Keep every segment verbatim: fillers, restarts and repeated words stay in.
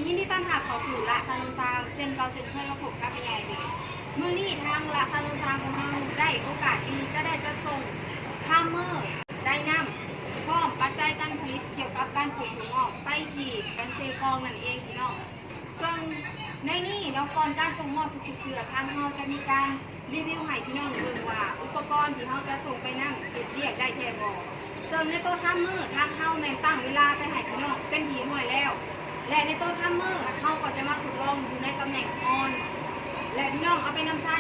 ยินดีต้อนรับเข้าสู่ละซานนท์ฟาร์ม เช่นเก่าเช่นเคย มาพบกับแม่ใหญ่เด้อ มื้อนี้ทางละซานนท์ฟาร์มของเราได้โอกาสดีจะได้จัดส่งทามเมอร์ไดนัม พร้อมปัจจัยการผลิตเกี่ยวกับการปลูกถั่วงอกไปที่แขวงเซกองนั่นเองพี่น้อง ซึ่งในนี้เนาะ ก่อนการส่งมอบทุกๆเทื่อ ทางเราจะมีการรีวิวให้พี่น้องเบิ่งว่าอุปกรณ์ที่เราจะส่งไปนั้นเฮ็ดเวียกได้แท้บ่ ซึ่งในโตทามเมอร์ ทางเราแม่นตั้งเวลาไปให้พี่น้องเป็นที่เรียบร้อยแล้ว และในโตทามเมอร์ เราก็จะมาทดลองอยู่ในตำแหน่งออน และพี่น้องเอาไปนำใช้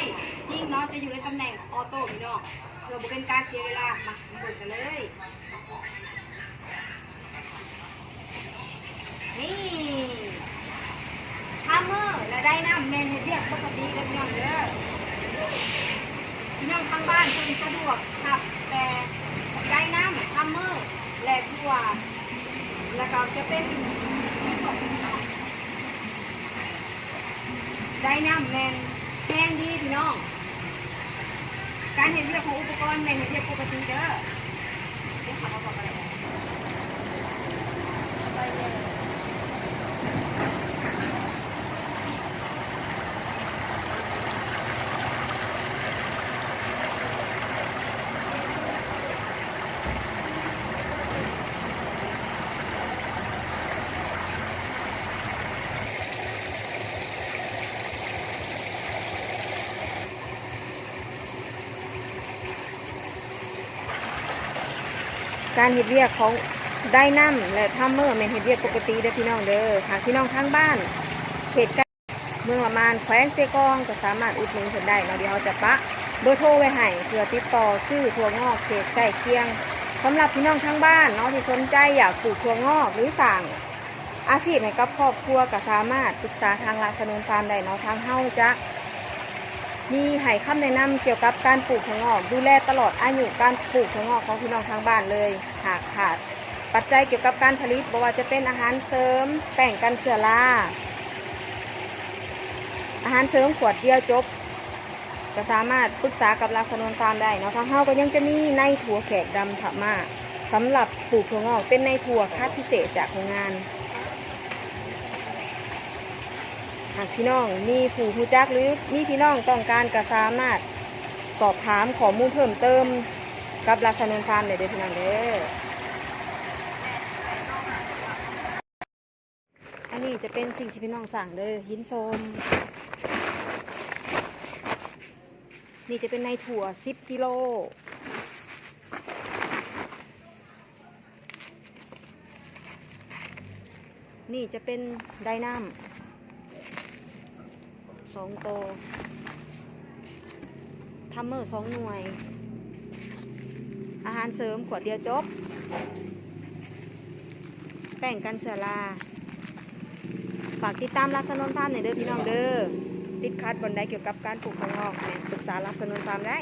จริงเนาะ จะอยู่ในตำแหน่งออโต้พี่น้อง เพื่อบ่เป็นการเสียเวลา มาเบิ่งกันเลย นี่ ทามเมอร์และไดนัมแม่นเฮ็ดเวียกปกติเด้อพี่น้องเด้อ พี่น้องทางบ้านเพิ่นสะดวกครับ แต่ไดนัม ทามเมอร์ และพวก แล้วก็จะเป็น ไดนัมแม่นแฮงดีพี่น้อง การเฮ็ดเวียกของอุปกรณ์แม่นเฮ็ดเวียกปกติเด้อ เดี๋ยวเขามาบอกอะไร การเฮ็ดเวียกของไดนัมและทามเมอร์แม่นเฮ็ดเวียกปกติเด้อพี่น้องเด้อ หากพี่น้องทางบ้าน เขตใกล้เมืองละมาน แขวงเซกอง ก็สามารถอุดหนุนเพิ่นได้เนาะ เดี๋ยวเราจะปะเบอร์โทรไว้ให้ เพื่อติดต่อซื้อถั่วงอกเขตใกล้เคียง สำหรับพี่น้องทางบ้านเนาะ ที่สนใจอยากปลูกถั่วงอกหรือสร้าง อาชีพให้กับครอบครัวก็สามารถปรึกษาทางละสนนฟาร์มได้เนาะ ทางเฮาจะมีให้คำแนะนำเกี่ยวกับการปลูกถั่วงอก ดูแลตลอดอายุการปลูกถั่วงอกของพี่น้องทางบ้านเลย หากขาดปัจจัยเกี่ยวกับการผลิต บ่ว่าจะเป็นอาหารเสริม แป้งกันเชื้อรา อาหารเสริมขวดเดียวจบ ก็สามารถปรึกษากับละสนนฟาร์มได้เนาะ ทางเฮาก็ยังจะมีในถั่วแขกดำพม่า สำหรับปลูกถั่วงอก เป็นในถั่วคัดพิเศษจากโรงงาน หากพี่น้องมีผู้รู้จักหรือมีพี่น้องต้องการก็สามารถสอบถามข้อมูลเพิ่มเติมกับละสนนฟาร์มได้เด้อพี่น้องเด้อ อันนี้จะเป็นสิ่งที่พี่น้องสั่งเด้อ หินโทรม นี่จะเป็นในถั่วสิบกิโล นี่จะเป็นไดนัม สองโต ทามเมอร์สองหน่วย อาหารเสริมขวดเดียวจบ แป้งกันเชื้อรา ฝากติดตามละสนนฟาร์มหน่อยเด้อพี่น้องเด้อ ติดขัดบ่อนใดเกี่ยวกับการปลูกถั่วงอกเนี่ย ปรึกษาละสนนฟาร์มได้